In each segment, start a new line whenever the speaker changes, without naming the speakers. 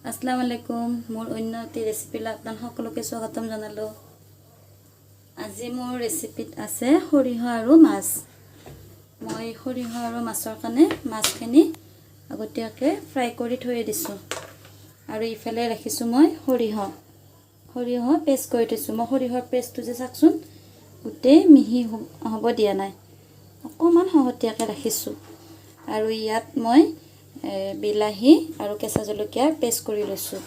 আসসালামু আলাইকুম। মোৰ অন্য এটি ৰেচিপিলৈ আপোনাক সকলোকে স্বাগতম জনালোঁ। আজি মোৰ ৰেচিপিত আছে সৰিয়হ আৰু মাছ। মই সৰিয়হ আৰু মাছৰ কাৰণে মাছখিনি আগতীয়াকৈ ফ্ৰাই কৰি থৈ দিছোঁ আৰু ইফালে ৰাখিছোঁ মই সৰিয়হ। সৰিয়হ পেষ্ট কৰি থৈছোঁ। মই সৰিয়হৰ পেষ্টটো যে চাওকচোন, গোটেই মিহি হ'ব দিয়া নাই, অকণমান সহতীয়াকৈ ৰাখিছোঁ। আৰু ইয়াত মই বিলাহী আৰু কেঁচা জলকীয়াৰ পেষ্ট কৰি লৈছোঁ।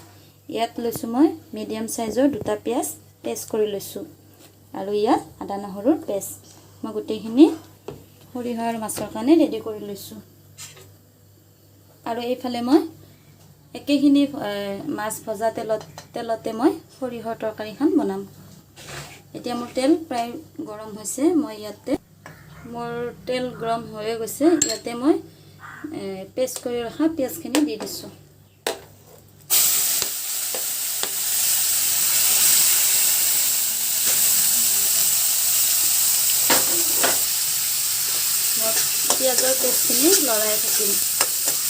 ইয়াত লৈছোঁ মই মিডিয়াম চাইজৰ দুটা পিঁয়াজ পেষ্ট কৰি লৈছোঁ আৰু ইয়াত আদা নহৰুৰ পেষ্ট। মই গোটেইখিনি সৰিয়হ আৰু মাছৰ কাৰণে ৰেডি কৰি লৈছোঁ। আৰু এইফালে মই একেখিনি মাছ ভজা তেলতে মই সৰিয়হৰ তৰকাৰীখন বনাম। এতিয়া মোৰ তেল প্ৰায় গৰম হৈছে। মই ইয়াতে, মোৰ তেল গৰম হৈয়ে গৈছে, ইয়াতে মই পেষ্ট কৰি ৰখা পিঁয়াজখিনি দি দিছোঁ। মই পিঁয়াজৰ পেষ্টখিনি লৰাই থাকিম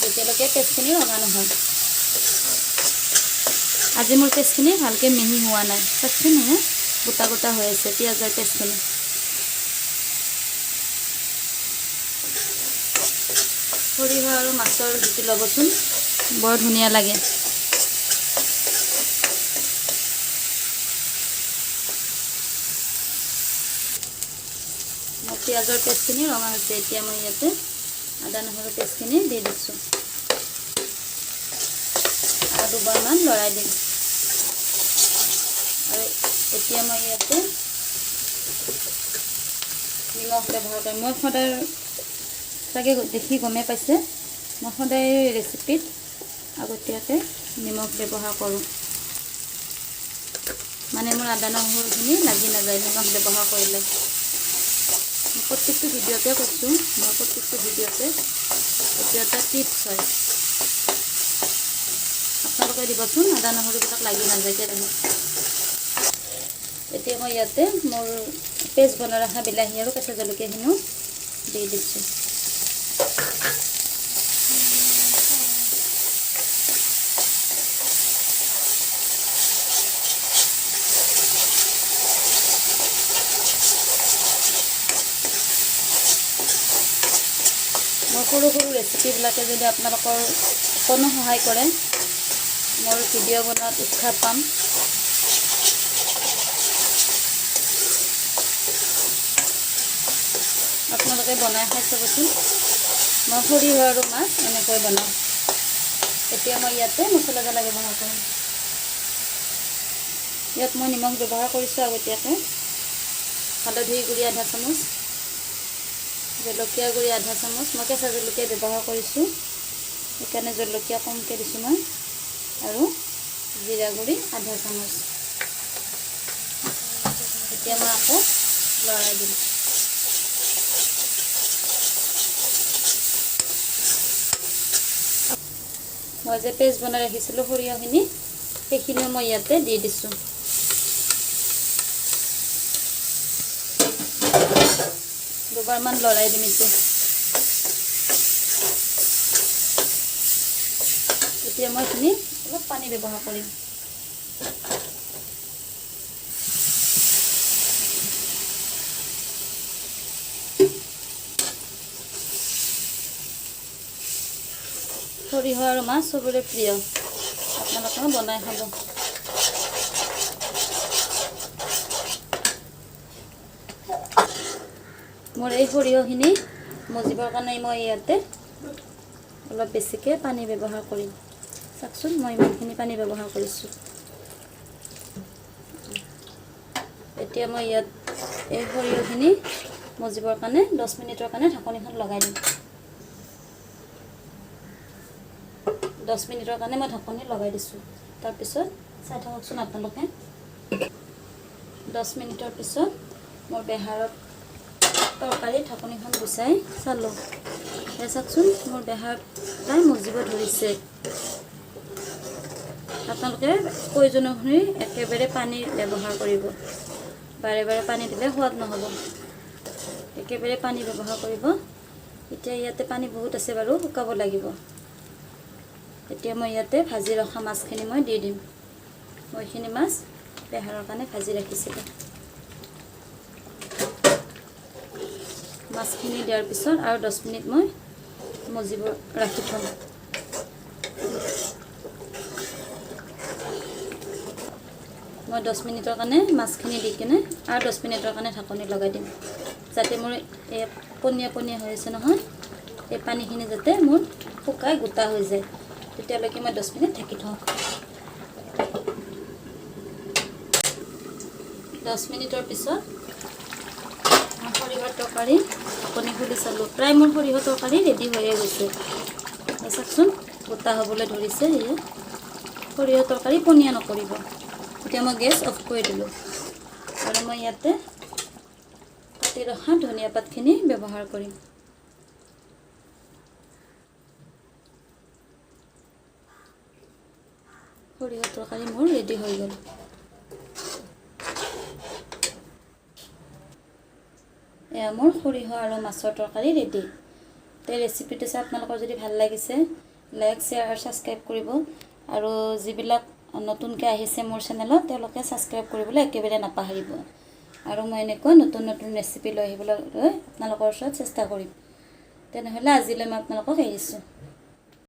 যেতিয়ালৈকে পেষ্টখিনি ৰঙা নহয়। আজি মোৰ পেষ্টখিনি ভালকৈ মিহি হোৱা নাই। চাওকচোন, এয়া গোটা গোটা হৈ আছে পিঁয়াজৰ পেষ্টখিনি। সৰিয়হ আৰু মাছৰ জুতি ল'বচোন, বৰ ধুনীয়া লাগে। মোৰ পিঁয়াজৰ পেষ্টখিনি ৰঙা হৈছে। এতিয়া মই ইয়াতে আদা নহৰু পেষ্টখিনি দি দিছোঁ আৰু দুবাৰমান লৰাই দিম। আৰু এতিয়া মই ইয়াতে নিমখ ব্যৱহাৰ কৰিম। মই সদায়, চাগে দেখি গমেই পাইছে, মই সদায় ৰেচিপিত আগতীয়াকৈ নিমখ ব্যৱহাৰ কৰোঁ। মানে মোৰ আদা নহৰুখিনি লাগি নাযায় নিমখ ব্যৱহাৰ কৰিলে। মই প্ৰত্যেকটো ভিডিঅ'তে কৈছোঁ, মোৰ প্ৰত্যেকটো ভিডিঅ'তে এইটো এটা টিপছ হয়। আপোনালোকে দিবচোন, আদা নহৰুবিলাক লাগি নাযায় কেৰাহীত। এতিয়া মই ইয়াতে মোৰ পেষ্ট বনাই ৰখা বিলাহী আৰু কেঁচা জলকীয়াখিনিও দি দিছোঁ। মোৰ সৰু সৰু ৰেচিপিবিলাকে যদি আপোনালোকৰ অকণো সহায় কৰে, মোৰ ভিডিঅ' বনোৱাত উৎসাহ পাম। আপোনালোকে বনাই খাই চাবচোন। মই সৰিয়হ আৰু মাছ এনেকৈ বনাওঁ। এতিয়া মই ইয়াতে মছলা জ্বলা ব্যৱহাৰ কৰিম। ইয়াত মই নিমখ ব্যৱহাৰ কৰিছোঁ আগতীয়াকৈ। হালধি গুড়ি আধা চামুচ, জলকীয়া গুড়ি আধা চামুচ। মই কেঁচা জলকীয়া ব্যৱহাৰ কৰিছোঁ, সেইকাৰণে জলকীয়া কমকৈ দিছোঁ মই। আৰু জিৰা গুড়ি আধা চামুচ। এতিয়া মই আকৌ লৰাই দিম। মই যে পেষ্ট বনাই ৰাখিছিলোঁ সৰিয়হখিনি, সেইখিনিও মই ইয়াতে দি দিছোঁ। দুবাৰমান লৰাই দিম এতিয়া। এতিয়া মই এইখিনি অলপ পানী ব্যৱহাৰ কৰিম। সৰিয়হ আৰু মাছ চবৰে প্ৰিয়, আপোনালোকেও বনাই খাব। মোৰ এই সৰিয়হখিনি মজিবৰ কাৰণে মই ইয়াতে অলপ বেছিকৈ পানী ব্যৱহাৰ কৰিম। চাওকচোন, মই ইমানখিনি পানী ব্যৱহাৰ কৰিছোঁ। এতিয়া মই ইয়াত এই সৰিয়হখিনি মজিবৰ কাৰণে 10 মিনিটৰ কাৰণে ঢাকনিখন লগাই দিম। 10 মিনিটৰ কাৰণে মই ঢাকনি লগাই দিছোঁ। তাৰপিছত চাই থাককচোন আপোনালোকে। 10 মিনিটৰ পিছত মোৰ বেহাৰত তৰকাৰী ঢাকনিখন গুচাই চালোঁ। এয়া চাওকচোন, মোৰ বেহাৰ প্ৰায় মজিব ধৰিছে। আপোনালোকে প্ৰয়োজন অনুসৰি একেবাৰে পানী ব্যৱহাৰ কৰিব। বাৰে বাৰে পানী দিলে সোৱাদ নহ'ব। একেবাৰে পানী ব্যৱহাৰ কৰিব। এতিয়া ইয়াতে পানী বহুত আছে বাৰু, শুকাব লাগিব। এতিয়া মই ইয়াতে ভাজি ৰখা মাছখিনি মই দি দিম। মই এইখিনি মাছ পেহাৰৰ কাৰণে ভাজি ৰাখিছিলোঁ। মাছখিনি দিয়াৰ পিছত আৰু 10 মিনিট মই মজিব ৰাখি থ'ম। মই 10 মিনিটৰ কাৰণে মাছখিনি দি কিনে আৰু 10 মিনিটৰ কাৰণে ঢাকনি লগাই দিম, যাতে মোৰ এই পনীয়া পনীয়া হৈ আছে নহয়, এই পানীখিনি যাতে মোৰ শুকাই গোটা হৈ যায়। তেতিয়ালৈকে মই 10 মিনিট ঢাকি থওঁ। 10 মিনিটৰ পিছত মই সৰিয়হৰ তৰকাৰী ঢাকনি খুলি চালোঁ। প্ৰায় মোৰ সৰিয়হ তৰকাৰী ৰেডি হৈয়ে গৈছে। এই চাওকচোন, গোটা হ'বলৈ ধৰিছে। সেয়ে সৰিয়হ তৰকাৰী পনীয়া নকৰিব। এতিয়া মই গেছ অফ কৰি দিলোঁ আৰু মই ইয়াতে কাটি ৰখা ধনিয়া পাতখিনি ব্যৱহাৰ কৰিম। সৰিয়হ তৰকাৰী মোৰ ৰেডি হৈ গ'ল। এয়া মোৰ সৰিয়হ আৰু মাছৰ তৰকাৰী ৰেডি। তে ৰেচিপিটো চাই আপোনালোকৰ যদি ভাল লাগিছে, লাইক, শ্বেয়াৰ আৰু ছাবস্ক্ৰাইব কৰিব। আৰু যিবিলাক নতুনকৈ আহিছে মোৰ চেনেলত, তেওঁলোকে ছাবস্ক্ৰাইব কৰিবলৈ একেবাৰে নাপাহৰিব। আৰু মই এনেকুৱা নতুন নতুন ৰেচিপি লৈ আহিবলৈ আপোনালোকৰ ওচৰত চেষ্টা কৰিম। তেনেহ'লে আজিলৈ মই আপোনালোকক এৰিছোঁ।